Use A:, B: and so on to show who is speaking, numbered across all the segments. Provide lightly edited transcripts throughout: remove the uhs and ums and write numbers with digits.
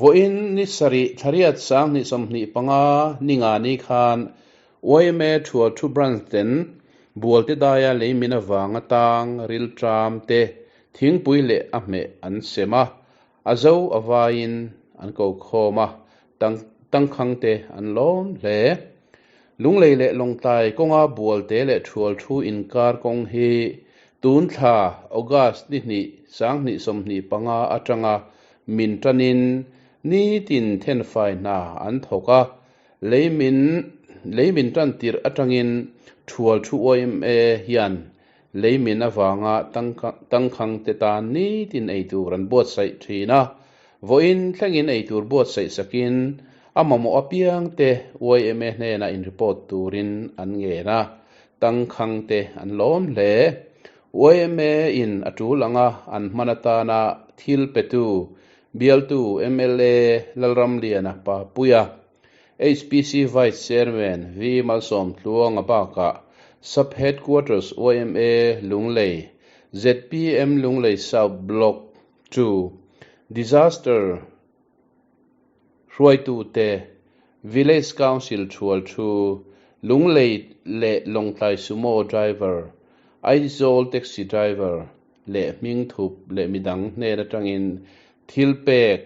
A: Vawiin ni sarih thlariat 2025 ningani khan yma Thualthu Branch ten Bualte daia leimin avang atang rilṭam te thingpui leh a hmeh an sem a, a zo a vaiin an ko khawm a, tangkhang te an lawm hle. Lunglei leh Lawngtlai kawnga Bualte leh Thualthu inkar kawng hi tun thla August ni hnih 2025 atanga min tanin nitin thenfai hna an thawk a, Leimin leimin tan tirh atangin Thualthu yma hian leimin avanga tangkhang te tan nitin eitur an buatsaih thin a, vawiin thlengin eitur buatsaih sakin a mamawh apiang te yma hnenah in report turin an ngen a, tangkhang te an lawm hle. Yma in a tul anga an hman atana thil petu Bialtu mla Lalramliana Papuia, HPC Vice Chairman V Malsawmtluanga bakah Sub Headquarters yma Lunglei, zpm Lunglei South Block 2, Disaster hruaitute, Village Council thual thu, Lunglei leh Lawngtlai Sumo Driver, Aizawl Taxi Driver leh hming thup leh midang hnen atangin thil pek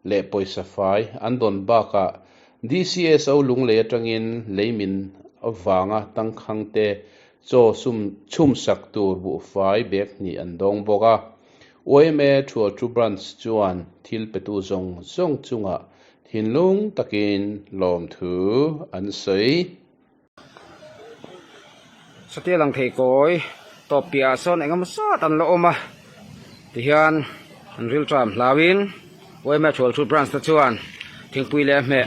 A: leh pawisa fai an dawn bakah DCSO Lunglei atangin leimin avanga tangkhangte chaw sum chhumsak tur buhfai bag hnih an dawng bawk a. Yma Thualthu Branch chuan thil petu zawng zawng chungah thinlung takin lawmthu an sawi.
B: Satia lang thei kawi tawp piahah sawn eng emaw zat an la awm a tihian an rilṭam hlauin yma Thualthu Branch te chuan thingpui leh hmeh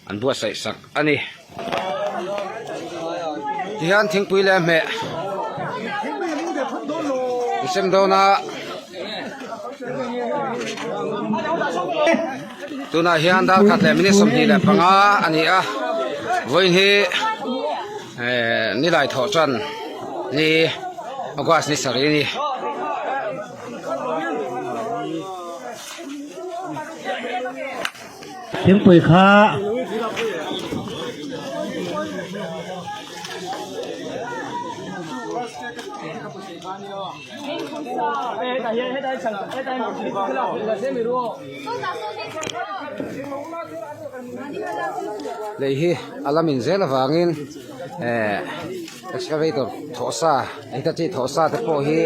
B: an buatsaih sak a ni. Tihian thingpui leh hmeh an sem dawn a tunah hian dar khat leh minute 25 a ni a vawiin hi eh nilai thawh tan ni August ni sarih a ni.
C: Thingpui kha
B: Lei hi a la min zel avangin eh excavator thawh sa hitachi thawh sa te pawh hi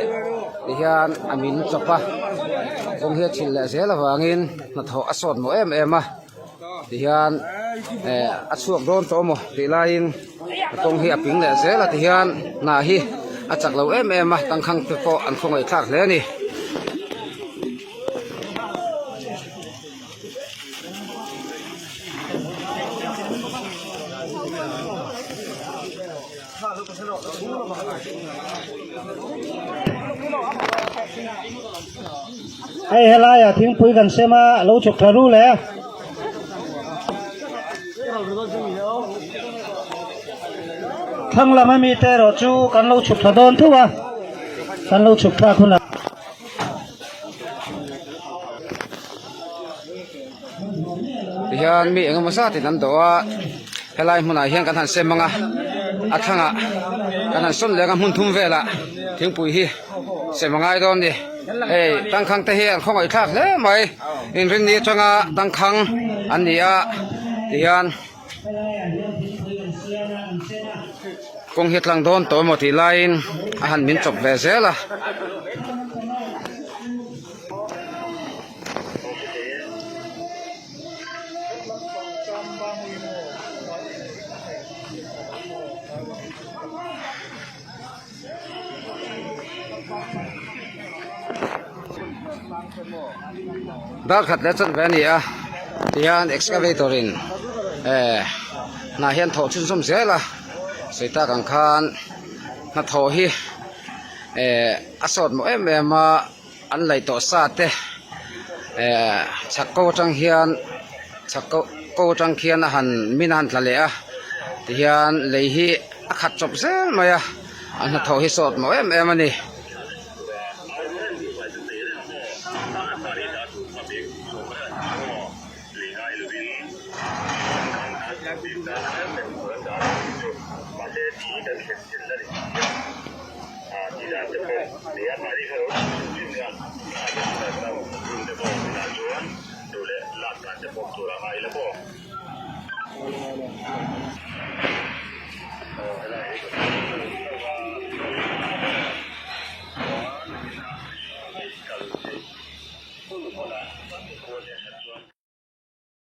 B: tihian a min chawp a kawng hi a chhilh leh zel avangin hnathawh a sawt mawh em em a tihian eh a chhuak dawn tawh maw tih laiin a kawng hi a ping leh zel a tihian hna hi a chak lo em em a tangkhang te pawh an khawngaih thlak hle a ni.
C: Hei helaiah thingpui kan sem a lo chhuk thla ru le. Thlang lam ami te erawh chu kan lo chhuk thla dawn tho a kan lo chhuk thlak hunah.
B: Tihian mi engemaw zatin an dawh a helai hmunah hian kan han sem ang a a thlangah kan han sawn leh ang a hmun thum velah thingpui hi sem a ngai dawn a ni hei tangkhang te hi an khawngaih thlak hle mai inrinni atanga tangkhang an ni a tihian kawng hi a tlang dawn tawh emaw tih laiin a han min chawp ve zel a. Dar khat leh chanve a ni a tihian excavator in eh hna hian thawh chhunzawm zel a sawi tak ang khan hnathawh hi eh a sawt mawh em em a. An laih tawh sa te eh chhak ko atang hian chhak ko ko atang khian a han min a han tla leh a tihian lei hi a khat chawp zel mai a a hnathawh hi sawt mawh em em a ni.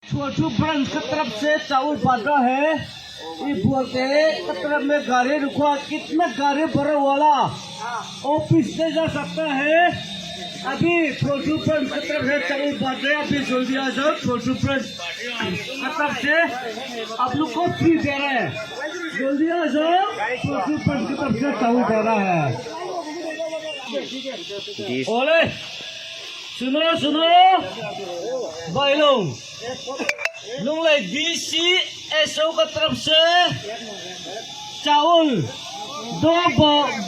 C: छोटू ब्रांच का तरफ से चावल बांटा है ये बोलते का तरफ में गाड़ी रुका कितना गाड़ी भरा वाला ऑफिस से जा सकता है अभी छोटू ब्रांच का तरफ से चावल बांट रहे हैं अभी जल्दी आ जाओ छोटू ब्रांच का तरफ से आप लोग को फ्री दे रहे हैं जल्दी आ जाओ छोटू ब्रांच की तरफ से चावल दे रहा है ओले सुनो सुनो भाई लोग Lunglei DCSO का तरफ से चावल दो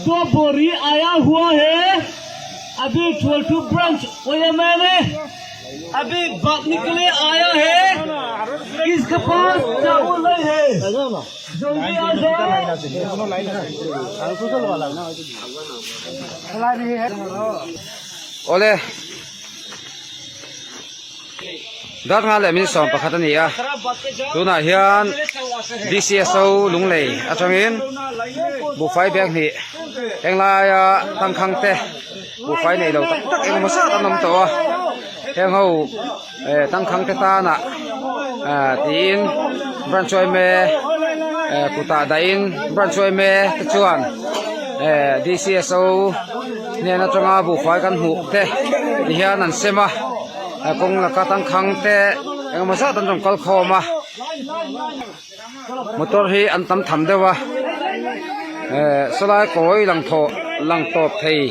C: दो बोरी आया हुआ है अभी छोटू ब्रांच ओएमए में अभी बांटने के लिए आया है किसके पास चावल नहीं है जल्दी आ जाओ
B: Awle dar nga leh min sawm pakhat a ni a tunah hian DCSO Lunglei atangin buhfai bag hnih henglaia tangkhang te buhfai nei lo tak tak engemaw zat an awm tawh a heng ho eh tangkhang te tana ah tiin branch yma eh kutah dahin branch yma te chuan eh DCSO hnen atanga buhfai kan hmuh te ti hian an sem a kawng laka tangkhang te engemaw zat an rawn kal khawm a motor hi an tam tham deuh a eh sawlai kawi lang thawh lang tawp thei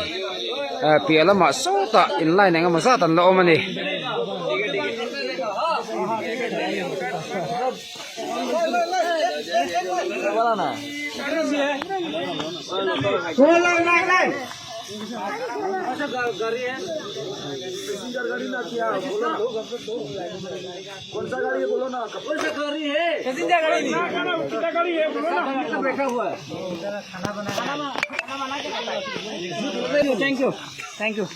B: eh piah lamah sawtah in line engemaw zat an la awm a ni.
C: Thank you thank you.